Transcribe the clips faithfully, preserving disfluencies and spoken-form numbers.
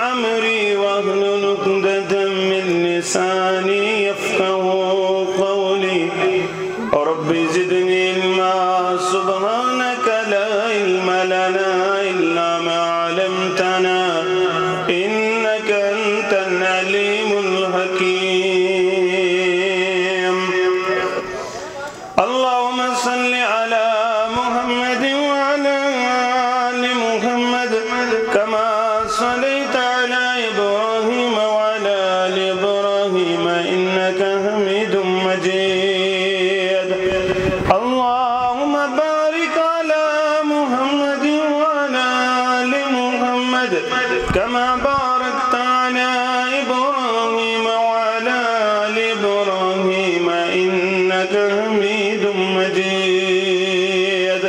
أمري واحلل عقدة من لساني يفقهوا قولي. رب زدني علما. سبحانك لا علم لنا إلا ما علمتنا إنك أنت العليم الحكيم. اللهم صل على محمد وعلى آل محمد كما صليت على إبراهيم وعلى آل إبراهيم إنك حميد مجيد. اللهم بارك على محمد وعلى آل محمد كما باركت على إبراهيم وعلى آل إبراهيم إنك حميد مجيد.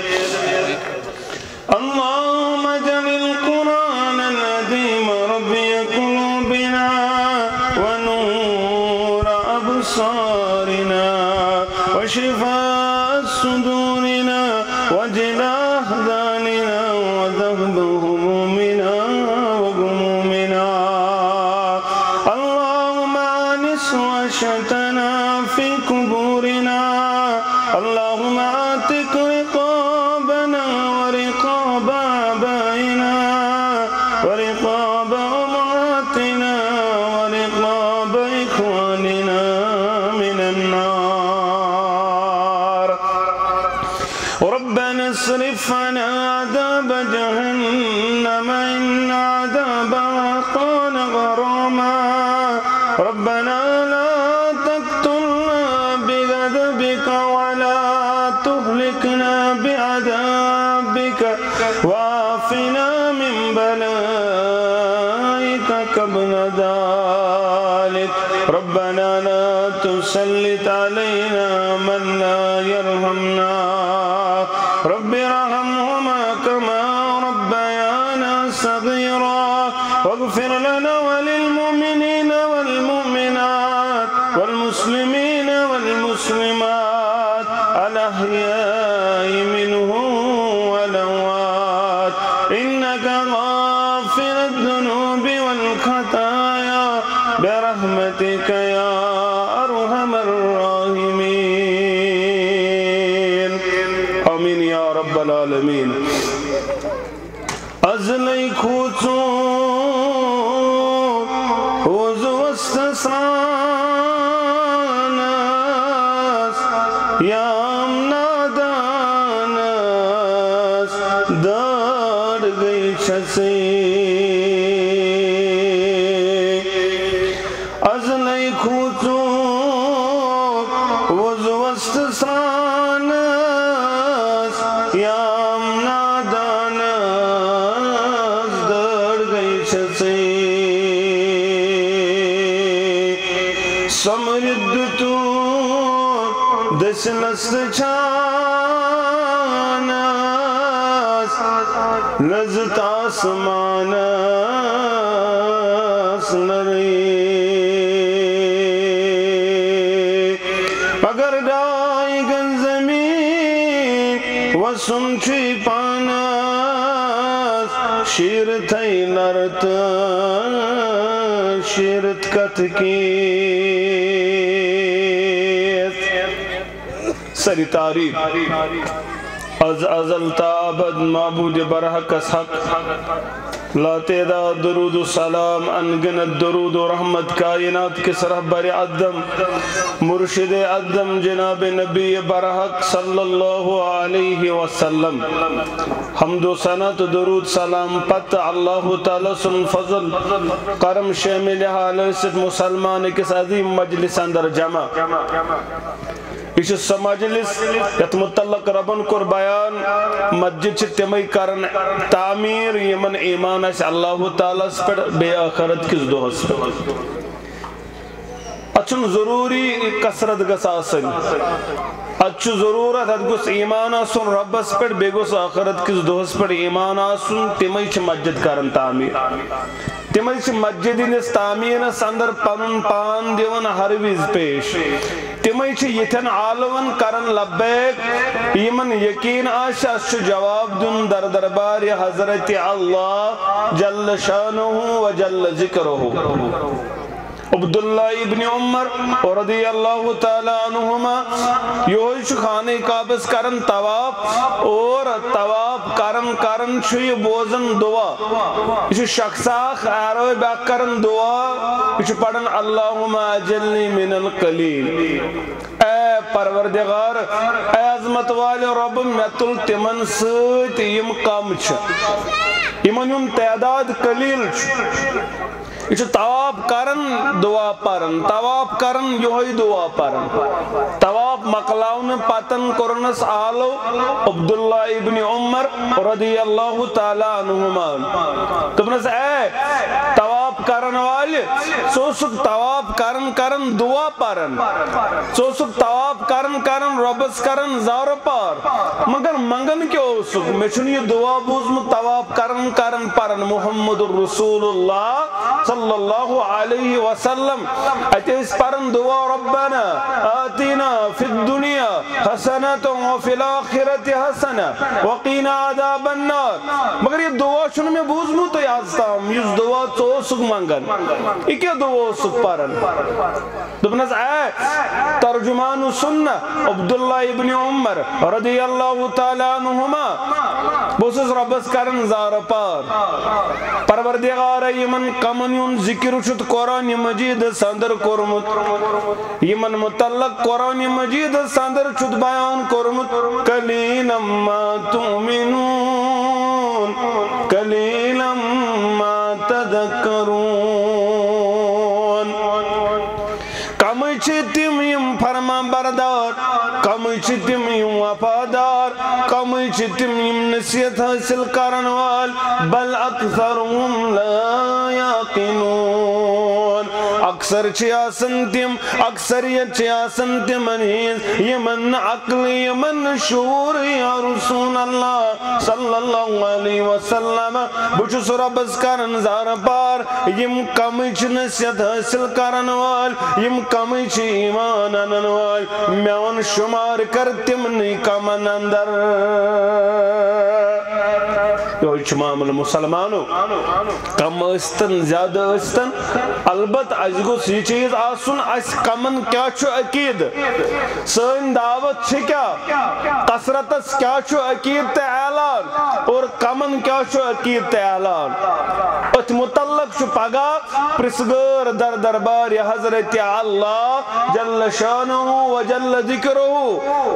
اللهم اجعل القرآن العظيم ربيع قلوبنا ونور أبصارنا وشفاء صدورنا وجلاء أحزاننا وذهاب همومنا وغمومنا. اللهم آنس وحشتنا في قبورنا. اللهم اعتق رقابنا ورقاب آبائنا ورقاب أمهاتنا ورقاب إخواننا من النار. ربنا اصرف عنا عذاب جهنم إن عذابها كان غراما. ربنا لا تقتلنا بغضبك ولا تهلكنا بعذابك وعافنا من بلائك قبل ذلك. ربنا لا تسلط علينا من لا يرحمنا. رب ارحمهما كما ربيانا صغيرا. واغفر لنا وللمؤمنين والمؤمنات والمسلمين والمسلمات الأحياء منهم والأموات إنك غافر الذنوب والخطايا برحمتك يا أرحم الراحمين. آمين يا رب العالمين. از لے کھوژو وضوس تہٕ سرٛانس، یام نادانس دٲر گٔے چھسٕے۔ از لے کھوژو وضوس تہٕ سرٛانس، یام نادانس دٲر گٔے چھسٕے۔ سۄمبرِتھ دیُتُن دٔسِلس تہٕ چھانس، لٔزٕتھ آسمانس لٔرٕے۔ اگر ڈاے گز زمین وسُن چھُے پانس، شیٖرتھے لر تہٕ شیٖرتھ کتھ کِتھ۔ سٲری تعریٖف از ازل تا ابد معبود برحقس حق۔ لا تعداد درود و سلام، ان گنت درود و رحمت کائنات کس رہبر اعظم، مرشد اعظم جناب نبی برحق صلی اللہ علیہ وسلم۔ حمد و ثنا تو درود سلام پتہ اللہ تعالی سن فضل کرم شامل حال ٲسِتھ مسلمان کس عظیم مجلس اندر جمع۔ یہِ چھُ سُہ مجلس یتھ متعلق ربن کوٚر بیان، مسجد چھِ تِمے کران تعمیٖر یِمن ایمان آسہِ اللہ تعالیٰ ہس پٮ۪ٹھ بیٚیہِ ٲخرت کِس دۄہس پٮ۪ٹھ۔ اتھ چھُنہٕ ضروٗری کثرت گژھِ آسٕنۍ، اتھ چھُ ضروٗرت، اتھ گوٚژھ ایمان آسُن ربس پٮ۪ٹھ، بیٚیہِ گوٚژھ ٲخرت کِس دۄہس پٮ۪ٹھ ایمان آسُن، تِمے چھِ مسجد کران تعمیٖر۔ تِمے چھِ مسجد ہٕنٛدِس تعمیٖرس اندر پنُن پان دِوان ہر وِزِ پیش۔ تِمے چھِ یِتھٮ۪ن عالمن کران لبیک، یِمن یقین آسہِ، اسہِ چھُ جواب دیُن در دربارِ حضرت اللہ جل شانہ و جل ذکرہ۔ عبداللہ ابن عمر رضی اللہ تعالیٰ عنہما، یہوے چھُ خانہ کعبس کران طواف، اور طواف کران کران چھُ یہِ بوزان دعا۔ یہِ چھُ شخص اکھ عرب اکھ کران دعا، یہِ چھُ پران، اللہم اجلنی من القلیل۔ اے پروردگار، اے عظمت والے رب، مےٚ تُل تِمن سۭتۍ یِم کم چھِ، یِمن ہُنٛد تعداد قلیل چھُ۔ یہِ چھُ طواف کران، دعا پران، طواف کران، یہوے دعا پران۔ طواف مۄکلاونہٕ پتن کوٚرنس آلو عبداللہ ابن عمر رضی اللہ تعالیٰ عنہما۔ دوٚپنس، اے طواف کرن والہِ، ژٕ اوسُکھ طواف کران کران دعا پران۔ ژٕ اوسُکھ طواف کران کران رۄبس کران زارٕ پار۔ مگر منگان کیٛاہ اوسُکھ؟ مےٚ چھُنہٕ یہِ دعا بوٗزمُت طواف کران کران پران محمد رسول اللہ صلی اللہ علیہ وسلم۔ اَتہِ ٲسۍ پران دعا، ربنا آتنا فی الدنیا حسنة وفی الآخرة حسنة وقنا عذاب النار۔ مگر یہِ دعا چھُنہٕ مےٚ بوٗزمُتٕے از تام، یُس دعا ژٕ اوسُکھ منگان۔ یہِ کیٛاہ دعا اوسُکھ پران؟ دوٚپنس، اے ترجمان السنہ عبداللہ ابن عمر رضی اللہ تعالیٰ عنہما، بہٕ اوسُس رۄبس کران زارٕ پار، پروردگارا، یِمن کمن ہُنٛد ذکر چھُتھ قرآن مجیدس اندر کوٚرمُت، یِمن متعلق قرآن مجیدس اندر چھُتھ بیان کوٚرمُت، قلیلا ما تؤمنون، قلیلا ما تذکرون۔ کمٕے چھِ تِم یِم فرما بردار، کمٕے چھِ تِم یِم وفادار، کمٕے چھِ تِم یِم نصیحت حٲصِل کرن وٲلۍ، بل اکثرهم لا یعقلون۔ اکثر چھِ آسان تِم، اکثریت چھِ آسان تِمن ہِنٛز، یِمن نہٕ عقلٕے، یِمن نہٕ شعوٗرٕے۔ یا رسول اللہ صلی اللہ علیہ وسلم، بہٕ چھُس رۄبس کران زارٕ پار، یِم کمٕے چھِ نصیحت حٲصِل کرن وٲلۍ، یِم کمٕے چھِ ایمان انن وٲلۍ، میون شمار کر تِمنٕے کمن اندر۔ یہوے چھُ معاملہٕ مسلمانو، کم ٲسۍتن زیادٕ ٲسۍتن، البتہ اسہِ گوٚژھ یہِ چیٖز آسُن، اسہِ کمن کیٛاہ چھُ عقیدٕ، سٲنۍ دعوت چھِ کیٛاہ، کثرتس کیٛاہ چھُ عقیدٕ تہٕ اعلان، اور کمن کیٛاہ چھُ عقیدٕ تہٕ اعلان۔ أتھۍ متعلق چھُ پگاہ پرژھگار در دربار حضرت اللہ جل شانہ و جل ذکرہ۔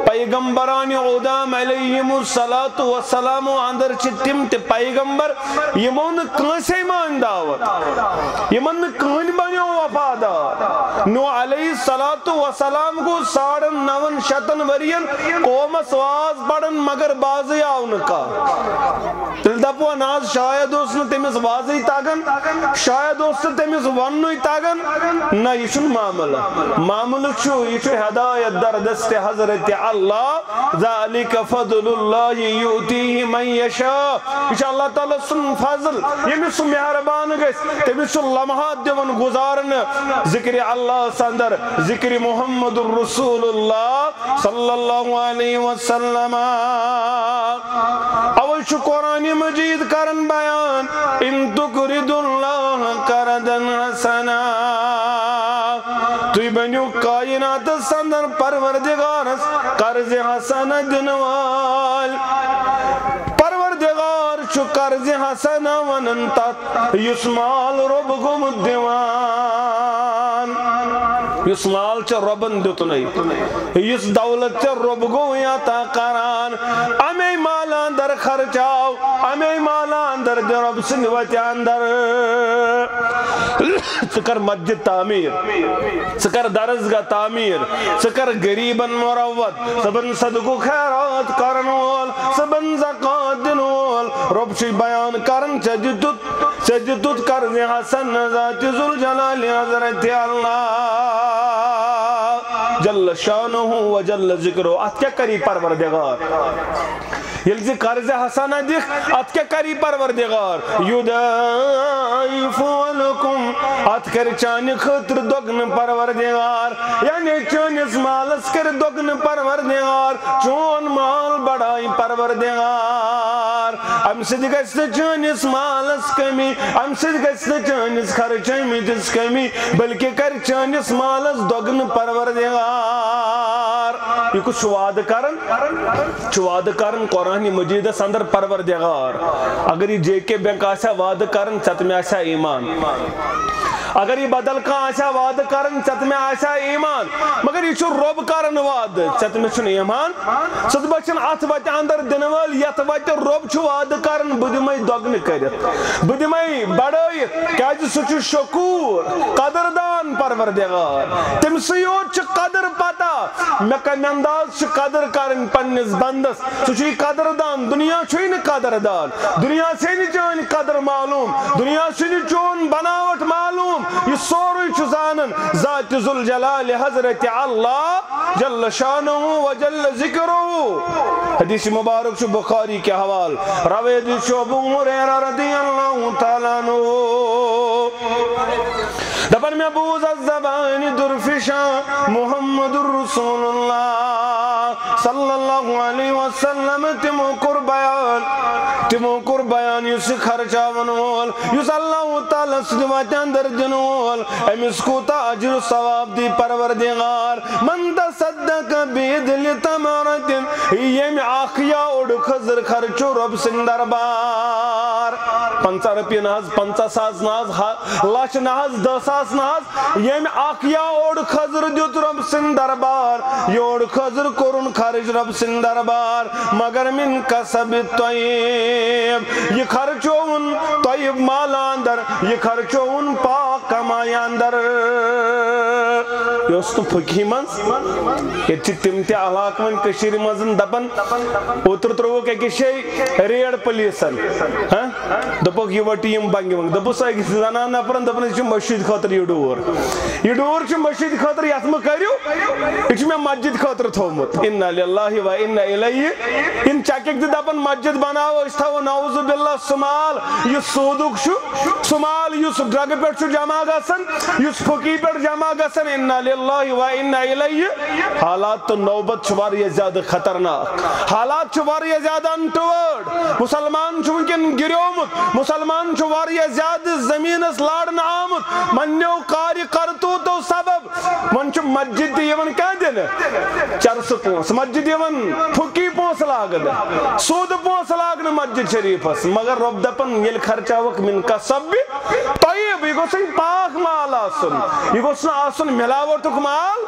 پیغمبران عظام علیہم الصلاۃ والسلام اندر چھِ تِم تہِ پیغمبر یِمو نہٕ کٲنٛسے مٲنۍ دعوت، یِمن نہٕ کٕہٕنۍ بنیو وفادار۔ نوح علیہ الصلوۃ والسلام گوٚو ساڑن نون شتن ؤرین قومس واز پران، مگر بازٕے آو نہٕ کانٛہہ۔ تیٚلہِ دپو نہ حظ، شاید اوس نہٕ تٔمِس وازٕے تگان، شاید اوس نہٕ تٔمِس وننُے تگان۔ نہ، یہِ چھُنہٕ معاملہٕ۔ معاملہٕ چھُ، یہِ چھُ ہدایت در دست حضرت اللہ۔ ذالک فضل اللہ یؤتیہ من یشاء۔ یہِ چھُ اللہ تعالیٰ سُنٛد فضل، ییٚمِس سُہ مہربان گژھِ، تٔمِس چھُ لمحات دِوان گُزارنہٕ ذکرِ اللہ سندر، ذکرِ محمد رسول اللہ صلی اللہ علیہ وسلم۔ اوے چھُ قرآن مجید کران بیان، ان تقرضوا اللہ قرضا حسنا۔ تُہۍ بٔنِو کائناتس اندر پروردگارس قرض حسنہ دِنہٕ وٲلۍ۔ پروردگار چھُ قرض حسنہ ونان تتھ، یُس مال رۄب گوٚمُت دِوان، یُس مال ژےٚ رۄبن دیُتنَے، یُس دولت ژےٚ رۄب گوٚوُے عطا کران، امے مال اندر خرچاو، امے مال اندر دِ رۄب سٕنٛدِ وتہِ اندر۔ ژٕ کر مسجد تعمیٖر، ژٕ کر درسگاہ تعمیٖر، ژٕ کر غریبن مروت، ژٕ بن صدقہٕ خیرات کرن وول، ژٕ بن زکوٰۃ دِنہٕ وول۔ رۄب چھُے بیان کران، ژےٚ دیُتُتھ، ژےٚ دیُتُتھ قرض حسن ذات ذوالجلال حضرت اللہ جل شانہ و جل ذکرہ۔ اتھ کیٛاہ کری پروردگار؟ ییٚلہِ ژٕ قرض حسنہ دِکھ، اتھ کیٛاہ کری پروردگار؟ یضاعف لکم، اتھ کرِ چانہِ خٲطرٕ دۄگنہٕ پروردگار۔ یعنی چٲنِس مالس کرِ دۄگنہٕ پروردگار، چون مال بڑایہِ پروردگار۔ امہِ سۭتۍ گژھِ نہٕ چٲنِس مالس کمی، امہِ سۭتۍ گژھِ نہٕ چٲنِس خرچٲمٕتِس کمی، بلکہ کرِ چٲنِس مالس دۄگنہٕ پروردگار۔ یہِ کُس چھُ وعدٕ کران؟ چھُ وعدٕ کران قرآن مجیدس اندر پروردگار۔ اگر یہِ جے کے بینک آسہِ ہا وعدٕ کران، ژےٚ تہٕ مےٚ آسہِ ہا ایمان۔ اگر یہِ بدل کانٛہہ آسہِ ہا وعدٕ کران، ژےٚ تہٕ مےٚ آسہِ ہا ایمان۔ مگر یہِ چھُ رۄب کران وعدٕ، ژےٚ تہٕ مےٚ چھُنہٕ ایمان۔ ژٕ تہٕ بہٕ چھِنہٕ اتھ وتہِ اندر دِنہٕ وٲلۍ، یتھ وتہِ رۄب چھُ وعدٕ کران، بہٕ دِمے دۄگنہٕ کٔرِتھ، بہٕ دِمے بڑٲیِتھ، کیازِ سُہ چھُ شکور، قدردان پروردگار۔ تٔمۍ سٕے یوت چھِ قدر پتہ، مےٚ کمہِ انداز چھِ قدر کرٕنۍ پننِس بندس۔ سُہ چھُ یہِ قدردان، دُنیا چھُے نہٕ قدردان۔ دُنیا چھے نہٕ چٲنۍ قدر معلوم، دُنیا چھُے نہٕ چون بناوٹ معلوم۔ یہِ سورُے چھُ زانان ذات ذوالجلال حضرت اللہ جل شانہ و جل ذکرہ۔ حدیث مبارک چھُ بخاری کے حوال، روایت چھُ ابو ہریرہ رضی اللہ تعالیٰ عنہ۔ دپان مےٚ بوٗز از زبانہِ درفشاں محمد رسول اللہ صلی اللہ علیہ وسلم، تِمو کوٚر بیان، تِمو کوٚر بیان، یُس یہِ خرچاون وول، یُس اللہ تعالیٰ سٕنٛدِ وتہِ اندر دِنہٕ وول، أمِس کوٗتاہ اجر و ثواب دی پروردگار۔ من تصدق بعدل تمرة، ییٚمۍ اکھ یا اوٚڑ کھٔزٕر خرچو رۄب سٕنٛدِ دربار۔ پنٛژاہ رۄپیہِ نہ حظ، پنٛژاہ ساس نہ حظ، ہا-، لچھ نہ حظ، دہ ساس نہ حظ، ییٚمۍ اکھ یا اوٚڑ کھٔزٕر دیُت رۄب سٕنٛدِ دربار، یہِ اوٚڑ کھٔزٕر کوٚرُن خرٕچ رۄب سٕنٛدِ دربار، مگر من کسب طیب، یہِ خرچووُن طیب مال اندر، یہِ خرچووُن پاک کمایہِ اندر۔ یہِ اوس نہٕ فقہی منٛز، ییٚتہِ چھِ تِم تہِ علاقہٕ وۄنۍ کٔشیٖرِ منٛز دپان، اوترٕ ترٛووُکھ أکِس جایہِ ریڈ پُلیٖسن، ہاں؟ دوٚپُکھ، یہِ وَٹہِ یِم بنٛگہِ ونٛگہِ۔ دوٚپُس أکِس زنان نفرن، دوٚپُن، یہِ چھُ مٔشیٖد خٲطرٕ یہِ ڈوٗر۔ یہِ ڈوٗر چھُ مٔشیٖد خٲطرٕ، یَتھ مہٕ کٔرِو۔ یہِ چھُ مےٚ مسجد خٲطرٕ تھوٚومُت۔ اِنَّا لِلَّهِ وَإِنَّا إِلَيْهِ۔ یِم چکِکۍ تہِ دَپان، مسجد بناوو، أسۍ تھاوو نعوذ باللہ سُہ مال، یُس سوٗدُک چھُ، سُہ مال، یُس ڈرگہٕ پٮ۪ٹھ چھُ جمع گژھان، یُس فقی پٮ۪ٹھ جمع گژھان۔ اِنَّا لِلَّهِ وَإِنَّا إِلَيْهِ۔ حالات تہٕ نوبت چھِ واریاہ زیادٕ خطرناک۔ حالات چھِ واریاہ زیادٕ انٹٲرڈ۔ مسلمان چھُ وٕنکٮ۪ن گِریومُت۔ مسلمان چھُ واریاہ زیادٕ زٔمیٖنَس لارنہٕ آمُت۔ پننیو کارِ کرتوٗتو سبب۔ وۄنۍ چھُ مسجد تہِ یِوان کیٛاہ دِنہٕ؟ چرسہٕ پونٛسہٕ۔ مسجد یِوان فقی پونٛسہٕ لاگنہٕ، سوٗدٕ پونٛسہٕ لاگنہٕ مسجد شریٖفَس۔ مگر رۄب دَپان، ییٚلہِ خرچاوَکھ من کسب طیب، یہِ گوٚژھ وۄنۍ پاک مال آسُن۔ یہِ گوٚژھ نہٕ آسُن مِلاوٹُک مال۔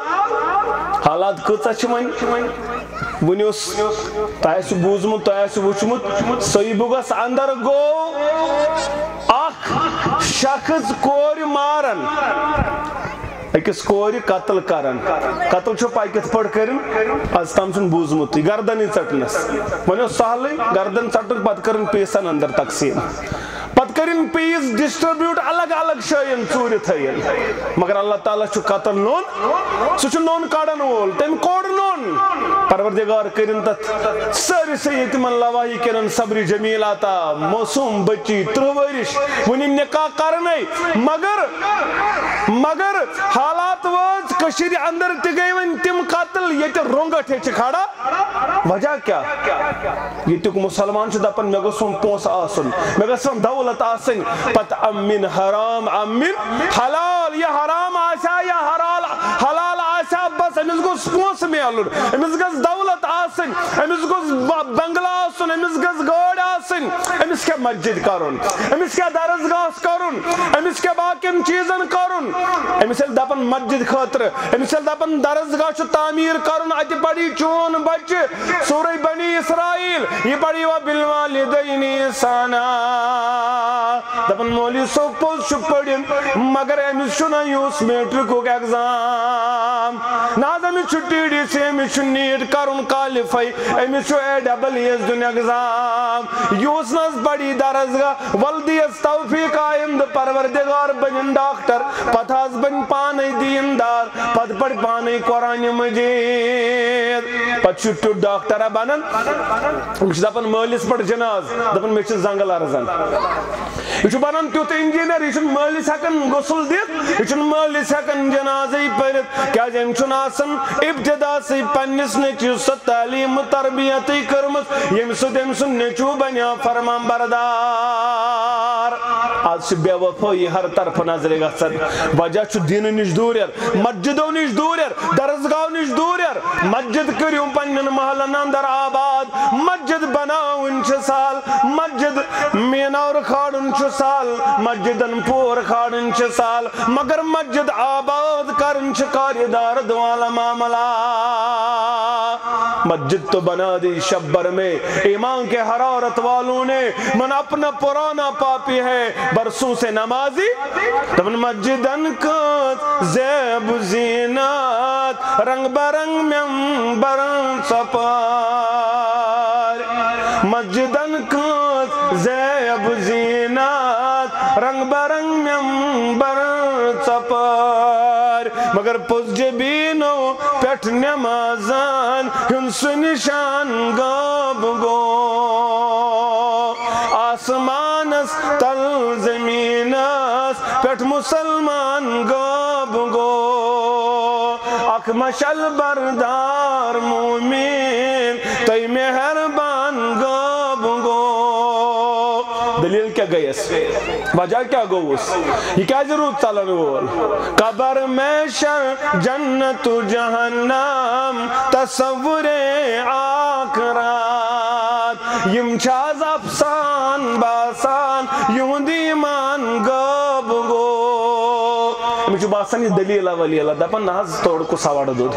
حالات کۭژاہ چھِ وۄنۍ؟ وٕنہِ اوس، تۄہہِ آسِوٕ بوٗزمُت، تۄہہِ آسِوٕ وٕچھمُت، سویبُگس اندر گوٚو اکھ شخص کورِ ماران، أکِس کورِ قتل کران۔ قتل چھو پاے کِتھ پٲٹھۍ کٔرِن؟ از تام چھُنہٕ بوٗزمُتٕے، گردنٕے ژٔٹنس۔ وۄنۍ اوس سہلٕے، گردن ژٹُن، پتہٕ کٔرٕن پیٖسن اندر تقسیٖم۔ پتہٕ کٔرِن پیٖس ڈسٹریبیوٹ الگ الگ جاین، ژوٗرِ تھٲیِن۔ مگر اللہ تعالیٰ چھُ قتل نوٚن، سُہ چھُ نوٚن کڑن وول، تٔمۍ کوٚڑ نوٚن۔ پروردگار کٔرِن تتھ سٲرسٕے یتیمن لواحقینن صبر جمیل عطا، معصوم بچی، ترٕٛہ ؤرِش، وُنہِ نکاح کرنے۔ مگر، مگر حالات وٲژ کٔشیٖرِ اندر تہِ گٔے وۄنۍ تِم قتل ییٚتہِ رۄنٛگٹھ چھِ کھڑا۔ وجہ کیٛاہ؟ ییٚتیُک مُسلمان چھُ دَپان، مےٚ گوٚژھ وۄنۍ پونٛسہٕ آسُن، مےٚ گٔژھ وۄنۍ دولت آسٕنۍ۔ پتہٕ اَم مِن حرام، اَم مِن حلال۔ یہِ حرام آسیا یا حلال، حلال آسیا، بس أمِس گوٚژھ پونٛسہٕ میلُن، أمِس گٔژھ دولت آسٕنۍ، أمِس گوٚژھ ب-، بنگلہٕ آسُن، أمِس گٔژھ گٲڑۍ آسٕنۍ۔ أمِس کیٛاہ مسجد کرُن؟ أمِس کیٛاہ درس گاہ کرُن؟ أمِس کیٛاہ باقین چیٖزن کرُن؟ أمِس ییٚلہِ دَپان مسجد خٲطرٕ، أمِس ییٚلہِ دَپان درس گاہ چھُ تعمیٖر کرُن، اَتہِ پَری چون بچہِ سورہ بنی اسرائیل، یہِ پَری وَبِالْوَالِدَيْنِ إِحْسَانًا۔ دَپان مولوی صٲب پوٚز چھُ پٔرِن، مگر أمِس چھُنہٕ، یہِ اوس میٹرکُک ایگزام، نہ حظ أمِس چھُ ٹی ڈی سی، أمِس چھُ نیٹ کرُن کالِفاے، أمِس چھُ اے ڈبل ایس دیُن ایگزام، یہِ اوس نہٕ حظ پَری درس گاہ۔ ولدیس توفیق آیند پروردگار بنن ڈاکٹر، پتہٕ حظ بنہِ پانے دیندار، پتہٕ پرِ پانے قرآن مجید۔ پتہٕ چھُ تیُتھ ڈاکٹرا بنان، یہِ چھُ دپان مٲلِس پٮ۪ٹھ جناز، دپان مےٚ چھِ زنٛگہٕ لرزان۔ یہِ چھُ بنان تیُتھ انجینئر، یہِ چھُنہٕ مٲلِس ہٮ۪کان غسل دِتھ، یہِ چھُنہٕ مٲلِس ہٮ۪کان جنازٕے پٔرِتھ، کیازِ أمۍ چھُنہٕ آسان ابتدا سٕے پننِس نیٚچوِس سۄ تعلیٖم تربیتٕے کٔرمٕژ، ییٚمہِ سۭتۍ أمۍ سُنٛد نیٚچوٗ بنیو فرمان بردار۔ آز چھِ بے وفٲیی ہر طرفہٕ نظرِ گژھان، وجہ چھُ دیٖنہٕ نِش دوٗرٮ۪ر، مسجدو نِش دوٗرٮ۪ر، درسگاہو نِش دوٗرٮ۪ر۔ مسجد کٔرِو پننٮ۪ن محلن اندر آباد۔ مسجد بناوٕنۍ چھِ سہل، مسجد مینار کھالُن چھُ سہل، مسجدن پور کھالٕنۍ چھِ سہل، مگر مسجد آباد کرٕنۍ چھِ کار دارد والا معاملہ۔ مسجد تو بنا دی شب بھر میں ایمان کے حرارت والوں نے، من اپنا پرانا پاپی ہے برسوں سے نمازی۔ دپان مسجدن کٔژ زیب زینت، رنگ برنگ ممبرن ژۄپٲرۍ۔ مسجدن کٔژ زیب زینت، رنگ برنگ ممبرن ژۄپٲرۍ۔ مگر پوٚز جبیٖنو پٮ۪ٹھ نمازن ہُنٛد سُہ نشان غٲب گوٚو۔ آسمانس تل زمینس پٮ۪ٹھ مسلمان غٲب گوٚو۔ اکھ مشعل بردار مومن تۄہہِ مہربان غٲب گوٚو۔ دلیل کیٛاہ گٔیس؟ وجہ کیٛاہ گوٚوس؟ یہِ کیٛازِ روٗد ژلن وول؟ قبر، محشر، جنت و جہنم، تصور آخرت۔ یِم چھِ آز افسان باسان، یِہُنٛد ایمان غٲب گوٚو۔ أمِس چھُ باسان یہِ دٔلیٖلہ ؤلیٖلہ، دَپان، نہ حظ، تورٕ کُس ہا وَڑٕ دوٚد،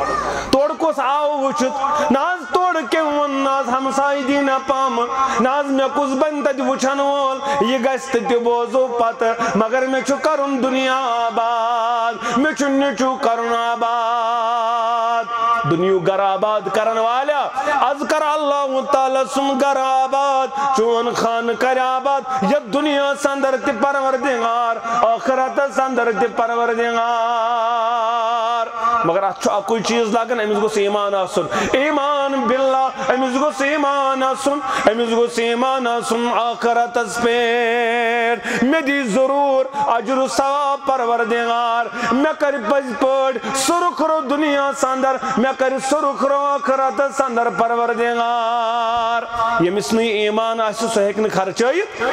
تورٕ کُس آو وٕچھِتھ، نہ حظ، تورٕ کٔمۍ ووٚن، نہ حظ، ہمسایہِ دی نہ پامہٕ، نہ حظ، مےٚ کُس بَنہِ تَتہِ وٕچھَن وول، یہِ گژھِ تہٕ تہِ بوزو پَتہٕ، مگر مےٚ چھُ کَرُن دُنیا آباد، مےٚ چھُ نیٚچوٗ کَرُن آباد۔ دُنیُک گَرٕ آباد کَرَن والیا، از کر اللہ تعالیٰ سُنٛد گَرٕ آباد، چون خانہٕ کَرِ آباد، یَتھ دُنیاہَس اندر تہِ پروردگار، ٲخرتَس اندر تہِ پروردگار۔ مگر اَتھ چھُ اَکُے چیٖز لَگان، أمِس گوٚژھ ایمان آسُن۔ ایمان باللہ، أمِس گوٚژھ ایمان آسُن، أمِس گوٚژھ ایمان آسُن ٲخرتَس پٮ۪ٹھ۔ مےٚ دی ضروٗر اجر و ثواب پروردگار، مےٚ کَرِ پٔزۍ پٲٹھۍ سُرخرو دُنیاہَس اندر، مےٚ کَرِ سُرخرو ٲخرتَس اندر پروردگار۔ ییٚمِس نہٕ یہِ ایمان آسہِ، سُہ ہیٚکہِ نہٕ خرچٲیِتھ،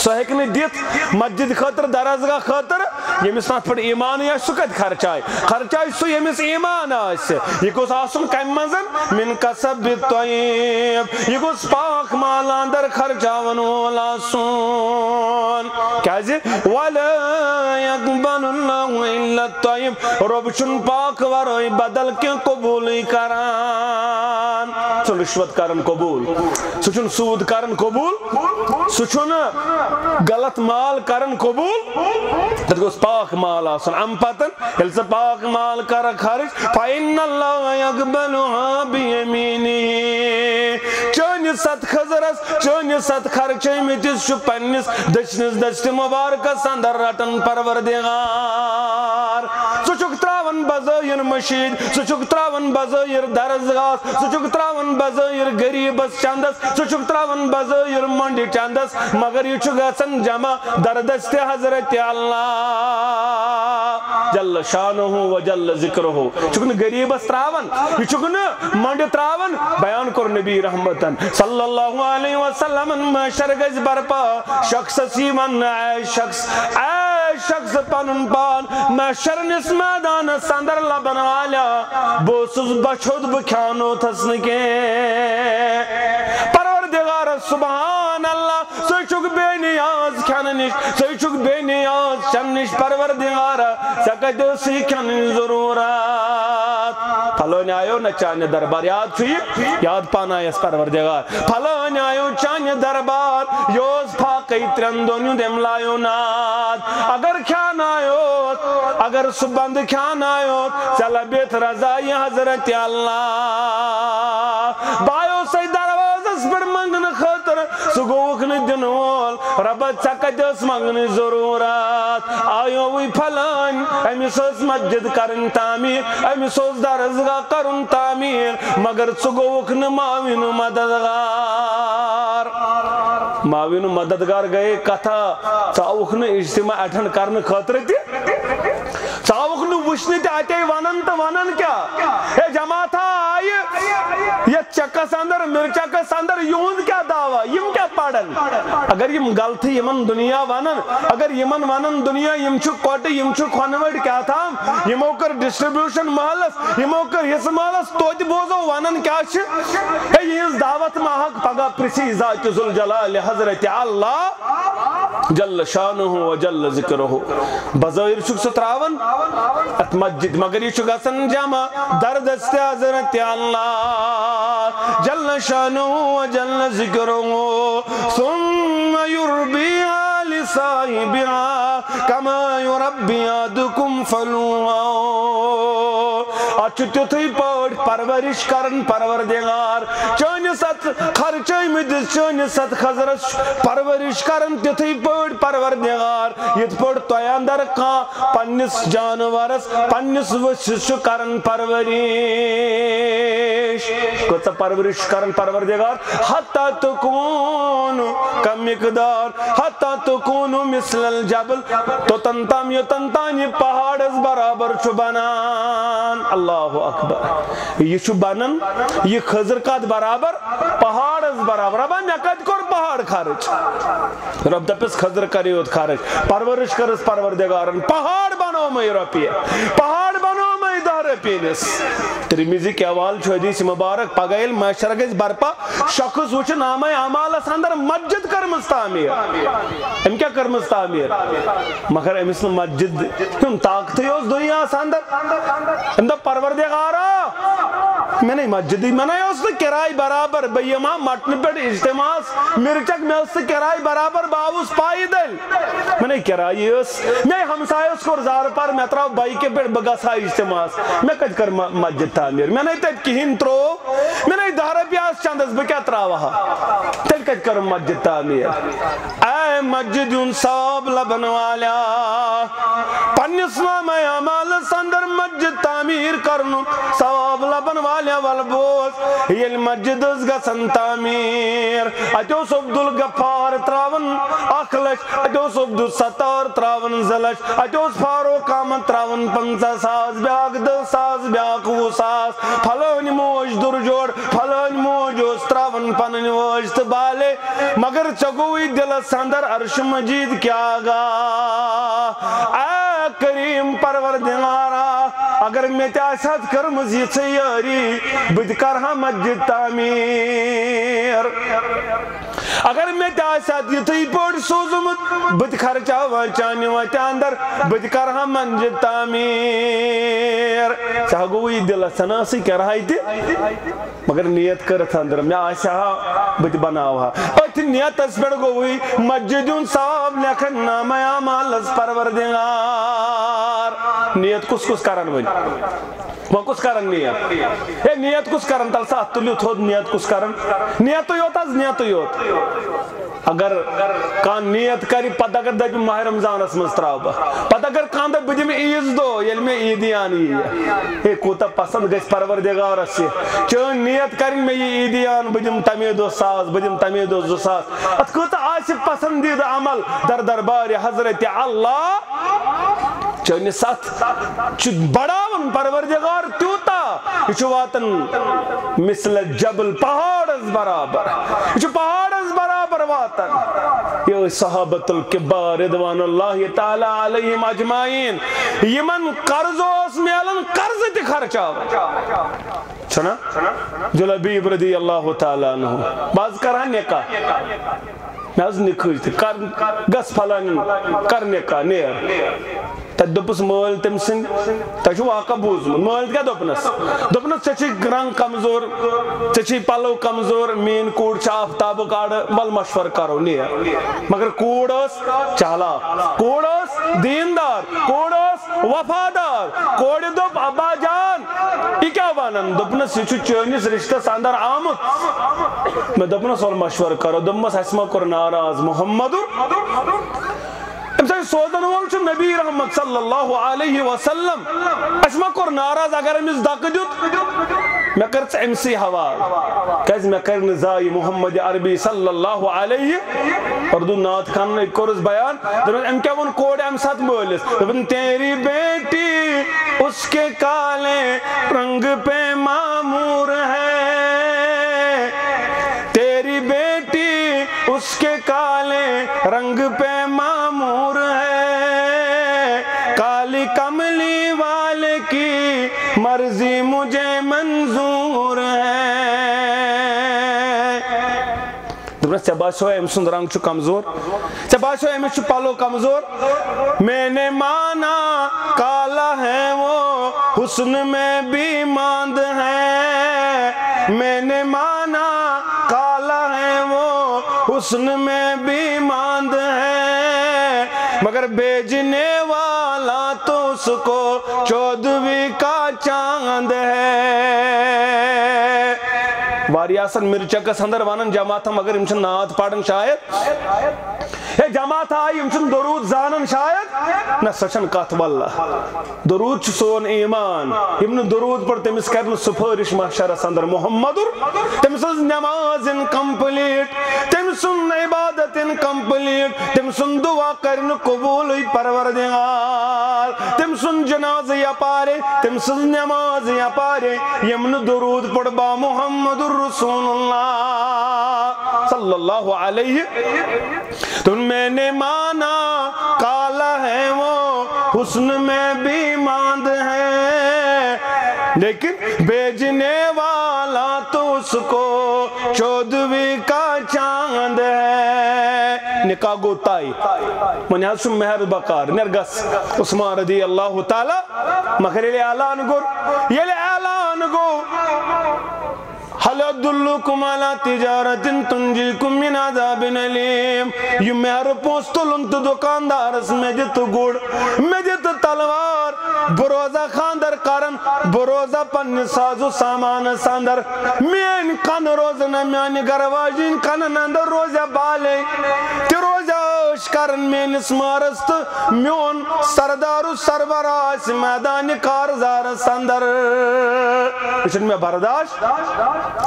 سُہ ہیٚکہِ نہٕ دِتھ مسجد خٲطرٕ، درسگاہ خٲطرٕ۔ ییٚمِس نہٕ اَتھ پٮ۪ٹھ ایمانٕے آسہِ، سُہ کَتہِ خرچایہِ؟ خرچایہِ سُہ، ییٚمِس ایمان آسہِ۔ یہِ گوٚژھ آسُن کَمہِ منٛز؟ من کسب طیب۔ یہِ گوٚژھ پاک مال اندر خرچاون وول آسُن۔ کیازِ؟ ولا یقبل اللہ الا الطیب۔ رۄب چھُنہٕ پاک ورٲے بدل کینٛہہ قبوٗلٕے کران۔ سُہ چھُنہٕ رشوت کران قبوٗل، سُہ چھُنہٕ سوٗد کران قبوٗل، سُہ چھُنہٕ غلط مال کران قبوٗل۔ تَتھ گوٚژھ پاک مال آسُن۔ اَمہِ پتہٕ ییٚلہِ ژٕ پاک مال کَرَکھ خرٕچ، فَإِنَّ اللَّهَ يَقْبَلُهَا بِيَمِينِهِ۔ چٲنِس اَتھ خٔزٕرَس، چٲنِس اَتھ خرچٲومٕتِس چھُ پنٛنِس دٔچھنِس دٔستہِ مُبارکَس اَندَر رَٹان پروردگار۔ ژٕ چھُکھ ترٛاوان بظٲہِر مٔشیٖد، ژٕ چھُکھ ترٛاوان بظٲہِر درسگاہَس، ژٕ چھُکھ ترٛاوان بظٲہِر غریٖبَس چَندَس، ژٕ چھُکھ ترٛاوان بظٲہِر مۄنٛڈِ چَندَس، مگر یہِ چھُ گژھان جمع دردست حضرت اللہ جل شانہ و جل ذکرہ۔ چھُکھ نہٕ غریٖبس ترٛاوان، یہِ چھُکھ نہٕ مۄنٛڈِ ترٛاوان۔ بیان کوٚر نبی رحمتن صلی اللہ علیہ وسلمن، محشر گژھِ برپا، شخصس یی وننہٕ، اے شخص، اے شخص، پنُن پان محشرنِس میدانس اندر لبن والیا، بہٕ اوسُس بچھوٚد، بہٕ کھیانوتھس نہٕ کینٛہہ۔ پروردگار سبحان اللہ، ژٕ چھُکھ بے نیاز کھٮ۪نہٕ نِش، ژٕ چھُکھ بے نیاز چٮ۪نہٕ نِش، پروردگارا، ژےٚ کتہِ ٲسٕے کھٮ۪نٕچ ضروٗرت؟ پھلٲنۍ آیو نہ چانہِ دربار، یاد چھُ یہِ؟ یاد پانہٕ آیس پروردگار۔ پھلٲنۍ آیو چانہِ دربار، یہِ اوس فاقے ترٛٮ۪ن دۄہن ہُنٛد، أمۍ لایو ناد۔ اگر کھٮ۪ن آیوس، اگر سُہ بندٕ کھٮ۪ن آیوس، ژےٚ لبیتھ رضا یہِ حضرت اللہ۔ بہٕ آیوسے دروازس پٮ۪ٹھ منگنہٕ خٲطرٕ، ژٕ گوٚوُکھ نہٕ دِنہٕ وول۔ رۄبہ، ژےٚ کتہِ ٲس منٛگنٕچ ضروٗرت؟ آیووٕے فلٲنۍ، أمِس ٲس مسجد کرٕنۍ تعمیٖر، أمِس اوس درسگاہ کرُن تعمیٖر، مگر ژٕ گوٚوُکھ نہٕ معاون و مددگار۔ معاون و مددگار گٔیے کتھا، ژٕ آوُکھ نہٕ اجتماع attend کرنہٕ خٲطرٕ تہِ۔ ژٕ آوُکھ نہٕ وٕچھنہِ تہِ اتے ونان تہٕ ونان کیٛاہ؟ ہے جماعتھا آیہِ یتھ چکس اندر، مرچکس اندر، یِہُنٛد کیٛاہ دعویٰ؟ یِم کیٛاہ پرن؟ اگر یِم غلطی یِمن دُنیا ونان، اگر یِمن ونان دُنیا یِم چھِ کۄٹہٕ، یِم چھِ کھۄنہٕ وٲٹۍ کیٛاہ تام، یِمو کٔر distribution محلس، یِمو کٔر حصہٕ محلس، توتہِ بوزو ونان کیٛاہ چھِ؟ ہے یِہٕنٛز دعوت ما حق؟ پگاہ پرژھی ذاتِ ذوالجلال حضرت اللہ جل شانہ و جل ذکرہ۔ بظٲہِر چھُکھ ژٕ تراوان اتھ مسجد، مگر یہِ چھُ گژھان جمع در دستِ حضرت اللہ جل شانہ و جل ذکرہ۔ ثم يربيها لصاحبها كما يربي أحدكم فلوه۔ اتھ چھُ تیُتھُے پٲٹھۍ پرورش کران پروردگار۔ چٲنِس اتھ خرچٲومٕتِس، چٲنِس اتھ خضرس پرورش کران تِتھٕے پٲٹھۍ پروردگار، یِتھ پٲٹھۍ تۄہہِ اندر کانٛہہ پننِس جانورس، پننِس ؤژھِس چھُ کران پرورش۔ کۭژاہ پرورش چھُ کران پروردگار؟ حتی تکون کمقدار، حتی تکون مثل الجبل، توٚتن تام یوٚتن تام یہِ پہاڑس برابر چھُ بنان۔ اللہ اکبر۔ یہِ چھُ بنان، یہِ خضر کتھ برابر؟ پہاڑس برابر۔ رۄبا، مےٚ کتہِ کوٚر پہاڑ خرٕچ؟ رۄب دپس، خضر کرے یوت خرٕچ، پرورش کٔرٕس پروردگارن، پہاڑ بنوومے رۄپیہِ، پہاڑ بنوومے دہ رۄپینس۔ ترمذی کہِ حوالہٕ چھُ حدیث مبارک، پگاہ ییٚلہِ محشر گژھِ برپا، شخص وٕچھِ نامہ اعمالس اندر مسجد کٔرمٕژ تعمیٖر۔ أمۍ کیٛاہ کٔرمٕژ تعمیٖر؟ مگر أمِس نہٕ مسجد ہُنٛد طاقتٕے اوس دُنیاہس اندر۔ أمۍ دوٚپ، پروردگارا، مےٚ نے مسجدٕے، مےٚ نے اوس نہٕ کِراے برابر، بہٕ یِمہٕ ہا مٹنہٕ پٮ۪ٹھ اجتماعس، مِرچک، مےٚ ٲس نہٕ کِراے برابر، بہٕ آوُس پایدٔلۍ۔ مےٚ نے کِرایی ٲس، مےٚ ہمسایس کوٚر زارٕ پار، مےٚ ترٛاو بایکہِ پٮ۪ٹھ، بہٕ گژھٕ ہا اجتماعس، مےٚ کتہِ کٔر م-، مسجد تعمیٖر؟ مےٚ نے تتہِ کِہیٖنۍ ترٛوو، مےٚ نے دہ رۄپیہِ آسہٕ چندس، بہٕ کیٛاہ ترٛاوٕ ہا؟ تیٚلہِ کتہِ کٔرٕم مسجد تعمیٖر؟ اے مسجد ہُنٛد ثواب لبن والیا، پننِس نامہ اعمالس اندر مسجد تعمیٖر کرنُک ثواب لبن والیا، ول بوز، ییٚلہِ مسجد ٲس گژھان تعمیٖر، اتہِ اوس عبدالغفار ترٛاوان اکھ لچھ، اتہِ اوس عبدالستار ترٛاوان زٕ لچھ، اتہِ اوس فاروق احمد ترٛاوان پنژاہ ساس، بیٛاکھ دہ ساس، بیٛاکھ وُہ ساس، پھلٲنۍ موج درجوڑ، پھلٲنۍ موج اوس ترٛاوان پنٕنۍ وٲج تہٕ بالے، مگر ژےٚ گوٚوُے دِلس اندر عرش مجید کیٛاہ گا؟ اے کریم پروردگارا، اگر مےٚ تہِ آسہِ ہا کٔرمٕژ یِژھٕے یٲری، بہٕ تہِ کرٕ ہا مسجد تعمیٖر۔ اگر مےٚ تہِ آسہِ ہا یِتھٕے پٲٹھۍ سوٗزمُت، بہٕ تہِ خرچاوٕ ہا چانہِ وتہِ اندر، بہٕ تہِ کرٕ ہا مسجد تعمیٖر۔ ژےٚ ہا گوٚوُے یہِ دِلس، ژےٚ نہ ٲسٕے کِراے تہِ۔ مگر نیت کٔرٕتھ أنٛدرٕ، مےٚ آسہِ ہا، بہٕ تہِ بناوٕ ہا۔ أتھۍ نیتس پٮ۪ٹھ گوٚوُے مسجد ہُنٛد ثواب لیکھن نامہ اعمالس پروردگار۔ نیت کُس کُس کران وۄنۍ؟ وۄنۍ کُس کران نیت؟ ہے، نیت کُس کران؟ تل سا، اتھ تُلِو تھوٚد، نیت کُس کران؟ نیتٕے یوت حظ، نیتٕے یوت۔ اگر کانٛہہ نیت کرِ، پتہٕ اگر دپہِ ماہ رمضانس منٛز ترٛاوٕ بہٕ، پتہٕ اگر کانٛہہ دپہِ بہٕ دِمہٕ عیٖذ دۄہ ییٚلہِ مےٚ عیٖدیان یِیہِ، ہے کوٗتاہ پسنٛد گژھِ پروردگارس یہِ۔ چٲنۍ نیت کرٕنۍ مےٚ یِیہِ عیٖدیان، بہٕ دِمہٕ تمے دۄہ ساس، بہٕ دِمہٕ تمے دۄہ زٕ ساس۔ اتھ کۭژاہ آسہِ پسندیدٕ عمل در دربارِ حضرت اللہ۔ چٲنِس اتھ چھُ بڑاوان پروردگار تیوٗتاہ، یہِ چھُ واتان مثل جبل، پہاڑس برابر۔ یہِ چھُ پہاڑس برابر واتان۔ یہِ ٲسۍ صحابۃ الکبار رضوان اللہ تعالیٰ علیہم اجمعین، یِمن قرض اوس میلان، قرض تہِ خرچاوان۔ چھُنا؟ جلبیب رضی اللہ تعالیٰ عنہ، بہٕ حظ کرٕ ہا نکاح۔ مےٚ حظ نِکھٕج تہِ کر، گژھ فلٲنۍ کر نِکاح، نیر۔ تَتہِ دوٚپُس مٲلۍ تٔمۍ سٕنٛدۍ، تۄہہِ چھُو واقعہ بوٗزمُت، مٲلۍ کیٛاہ دوٚپنَس؟ دوٚپنَس، "ژےٚ چھُے رنٛگ کمزور، ژےٚ چھُے پَلو کمزور، میٛٲنۍ کوٗر چھِ آفتابُک اَڑٕ، وَلہٕ مَشوَرٕ کَرو، نیر۔" مگر کوٗر ٲس چالاک، کوٗر ٲس دیٖندار، کوٗر ٲس وفادار۔ کورِ دوٚپ، "ابا جان، یہِ کیٛاہ وَنان؟ دوٚپنَس، "یہِ چھُ چٲنِس رِشتَس اَندَر آمُت۔" مےٚ دوٚپنَس، "وَلہٕ مَشوَرٕ کَرو۔" دوٚپمَس، "اَسہِ ما کوٚر ناراض محمدُر؟" أمۍ سۭتۍ سوزَن وول چھُ نبی رحمت صلی اللہ علیہ وسلم۔ اَسہِ ما کوٚر ناراض اگر أمِس دَکہٕ دیُت؟ مےٚ کٔر ژٕ أمۍ سٕے حوالہٕ، کیٛازِ مےٚ کَرِ نہٕ ضایع محمد عربی صلی اللہ علیہ۔ اردو نعت خانن أکۍ کوٚرُس بیان، دوٚپُن، أمۍ کیٛاہ ووٚن کورِ اَمہِ ساتہٕ مٲلِس؟ دوٚپُن، "تیری بیٹی اس کے کالے رنگ پہ معمور ہے، تیری بیٹی اس کے کالے رنگ پہ معمور ہے، کالی کملی والے کی مرضی مجھے منظور ہے۔" دوٚپنَس، "ژےٚ باسیو أمۍ سُنٛد رنٛگ چھُ کمزور؟ ژےٚ باسیو أمِس چھُ پَلو کمزور؟" میں نے مانا کالا ہے وہ، حسن میں بھی ماند ہے۔ میں نے مانا کالا ہے وہ، حسن میں بھی ماند ہے۔ مگر بیچنے والا تو اس کو چودھویں کا چاند ہے۔ واریاہ آسن مرچکس اندر ونان جماعت، مگر یِم چھِ نعت پران شاید۔ ہے جماعت آیہِ، یِم چھِنہٕ درود زانان شاید۔ نہ، سۄ چھَنہٕ کتھ، واللہ۔ درود چھُ سون ایمان۔ یِم نہٕ درود پٔر، تٔمِس کرِ نہٕ سفٲرِش محشرس اندر محمدُر۔ تٔمۍ سٕنٛز نماز incomplete، تٔمۍ سُنٛد عبادت incomplete، تٔمۍ سُنٛد دعا کرِ نہٕ قبوٗلٕے پروردگار۔ تٔمۍ سُنٛد جنازٕ یپارے، تٔمۍ سٕنٛز نماز یپارے، یِم نہٕ درود پٔر با محمد رسول اللہ صلی اللہ علیہ۔ تو میں نے مانا کالا ہے وہ، حسن میں بھی ماند ہے، لیکن بیچنے والا تو اس کو چودھویں کا چاند ہے۔ نکاح گوٚو طے۔ وۄنۍ حظ چھُ مہر بکار، نیر گژھ۔ عثمان رضی اللہ تعالیٰ، مگر ییٚلہِ اعلان کوٚر، ییٚلہِ اعلان گوٚو، هل أدلكم على تجارة تنجيكم من عذاب أليم۔ یہِ مہر پونٛسہٕ تُلُن تہٕ دُکاندارس، مےٚ دِ تہٕ گُر، مےٚ دِ تہٕ تلوار، بہٕ روزا خانٛدر کران، بہٕ روزا پننہِ ساز و سامانس اندر، میٲنۍ کن روزن نہ، میانہِ گرٕ واجِنۍ کنن اندر روزیا بالے، تہِ روزیا عٲش کران میٲنِس مہرس تہٕ میون سردار و سربراہ آسہِ میدانِ کارزارس اندر۔ یہِ چھُنہٕ مےٚ برداشت۔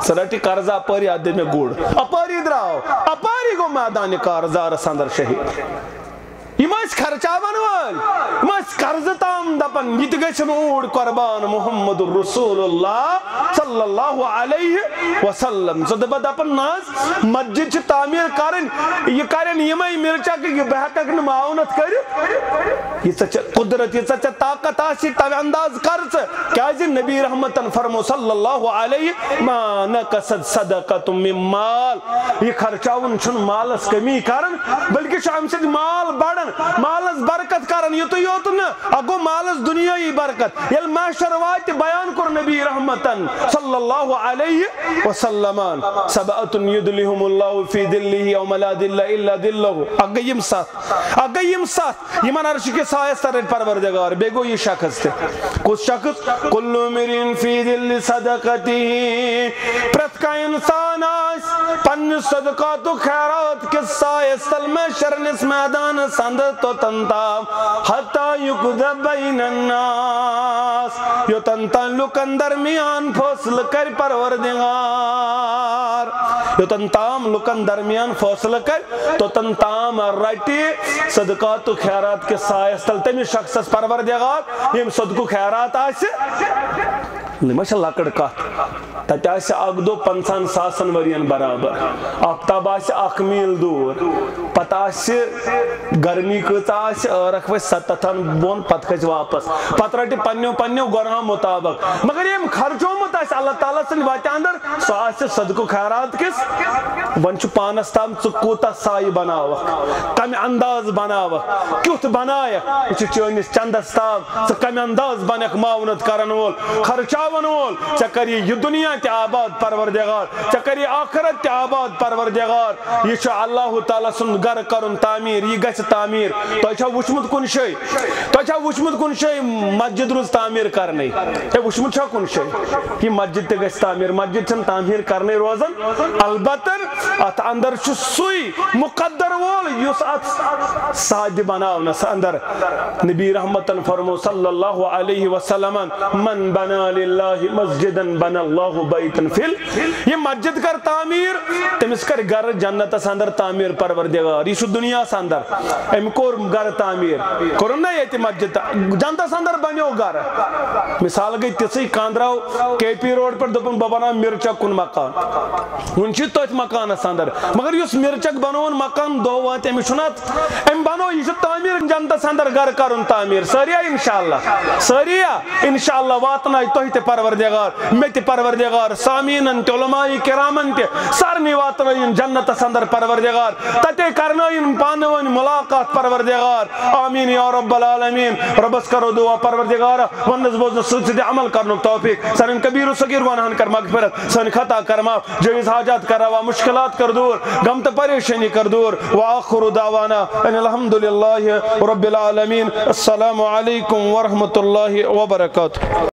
ژٕ رَٹہِ قرضہٕ اَپٲری، اَتھ دِ مےٚ گُر۔ اَپٲری درٛاو، اَپٲری گوٚو میدانِ کارزارس اندر شہیٖد۔ یِم ٲسۍ خرچاون وٲلۍ، یِم ٲسۍ قرضہٕ تام دپان، یہِ تہِ گژھِ نہٕ اوٗرۍ قربان محمد رسول اللہ صلی اللہ علیہ وسلم۔ ژٕ دپان، دپان، نہ حظ، مسجد چھِ تعمیٖر کرٕنۍ، یہِ کرن یِمے مِرچکہٕ، یہِ بہٕ ہٮ۪ککھ نہٕ معاونت کٔرِتھ۔ یہِ ژےٚ چھےٚ قدرت، یہِ ژےٚ ژےٚ طاقت آسی، توے انداز کر ژٕ۔ کیازِ نبی رحمتن فرمو صلی اللہ علیہ، ما نقصت صدقۃ من مال، یہِ خرچاوُن چھُنہٕ مالس کمی کران، بلکہ چھُ امہِ سۭتۍ مال بڑان، مالس برکت کران۔ یُتُے یوت نہٕ، اکھ گوٚو مالس دُنیٲیی برکت، ییٚلہِ محشر واتہِ، بیان کوٚر نبی رحمتن صلی اللہ علیہ وسلمن، سبعۃ یظلہم اللہ فی ظلہ یوم لا ظل الا ظلہ۔ اکھ گٔے یِم ستھ، اکھ گٔے یِم ستھ، یِمن عرشہِ کِس سایس تل رٔٹۍ پروردگار۔ بیٚیہِ گوٚو یہِ شخص تہِ۔ کُس شخص؟ کل امرئ فی ظل صدقتہ۔ پرٛٮ۪تھ کانٛہہ انسان آسہِ پننہِ صدقات و خیرات کِس سایس تل محشرنِس میدانس اندر توٚتن تام، حتی یقضی بین الناس، یوٚتن تام لُکن درمیان فٲصلہٕ کرِ پروردگار، یوٚتن تام لُکن درمیان فٲصلہٕ کرِ، توٚتن تام رٹہِ صدقات و خیرات کِس سایس تل تٔمِس شخصس پروردگار، ییٚمۍ صدقہٕ خیرات آسہِ۔ یہِ ما چھِ لۄکٕٹ کتھ؟ تتہِ آسہِ اکھ دۄہ پنٛژاہن ساسن ؤرین برابر، آفتاب آسہِ اکھ میٖل دوٗر، پتہٕ آسہِ گرمی کۭژاہ آسہِ، ٲرکھ وسہِ ستتھن بۄن، پتہٕ کھسہِ واپس، پتہٕ رٹہِ پننیو پننیو گۄناہو مطابق۔ مگر ییٚمۍ خرچومُت آسہِ اللہ تعالیٰ سٕنٛدِ وتہِ اندر، سُہ آسہِ صدقہٕ خیرات کِس۔ وۄنۍ چھُ پانس تام ژٕ کوٗتاہ سایہِ بناوکھ، کمہِ انداز بناوکھ، کیُتھ بنایکھ، یہِ چھُ چٲنِس چندس تام، ژٕ کمہِ انداز بنکھ معاونت کرن وول، خرچاون وول۔ ژےٚ کری یہِ دُنیا تہِ آباد پروردگار، ژےٚ کری آخرت تہِ آباد پروردگار۔ یہِ چھُ اللہ تعالیٰ سُنٛد گھر۔ کرُن تعمیٖر، یہِ گژھِ تعمیٖر۔ تۄہہِ چھا وٕچھمُت کُنہِ جایہِ؟ تۄہہِ چھا وٕچھمُت کُنہِ جایہِ مسجد رُز تعمیٖر کرنٕے؟ ہے، وٕچھمُت چھا کُنہِ جایہِ؟ یہِ مسجد تہِ گژھِ تعمیٖر، مسجد چھَنہٕ تعمیٖر کرنٕے روزان۔ البتہ اتھ اندر چھُ سُے مقدر وول، یُس اتھ سادِ بناونس اندر نبی رحمتن فرمو صلی اللہ علیہ وسلمن، "من بنا للہ مسجدا بنا اللہ بیتا فی ال-"، یہِ مسجد کر تعمیٖر، تٔمِس کر گرٕ جنتس اندر تعمیٖر پروردگار۔ یہِ چھُ دُنیاہس اندر، أمۍ کوٚر گرٕ تعمیٖر، کوٚرُن نا ییٚتہِ مسجد تہٕ جنتس اندر بنیو گرٕ۔ مثال گٔے تِژھٕے، کانٛہہ درٛاو کے پی روڈ پٮ۪ٹھ، دوٚپُن، "بہٕ بناو مِرچک کُن مکان"۔ وُنہِ چھُ تٔتھۍ مکانس اندر، مگر یُس مِرچک بنووُن مکان، دۄہ واتہِ أمِس، چھُنہ اتھ، أمۍ بنوو، یہِ چھُ تعمیٖر، جنتس اندر گرٕ کرُن تعمیٖر۔ سٲریا انشاءاللہ، سٲریا انشاءاللہ واتنایہِ تۄہہِ تہِ پروردگار، مےٚ تہِ پروردگار، سامعیٖنن تہِ، علماء کرامن تہِ، سارنٕے واتنٲیِن جنتس اندر پروردگار۔ تتے کرنٲیِن پانہٕ ؤنۍ ملاقات پروردگار۔ آمین یا رب العالمین۔ ربس کرو دعا، پروردگارا، وننس بوزنس سۭتۍ سۭتۍ عمل کرنُک توفیق۔ سانٮ۪ن کبیر و صغیر گناہن کر مغفرت، سٲنۍ خطا کر معاف، جٲیز حاجات کر روا، مشکلات کر دور، غم تہٕ پریشٲنی کر دور۔ وآخر دعوانا ان الحمد للہ رب العالمین۔ السلام علیکم ورحمۃ اللہ وبرکاتہ۔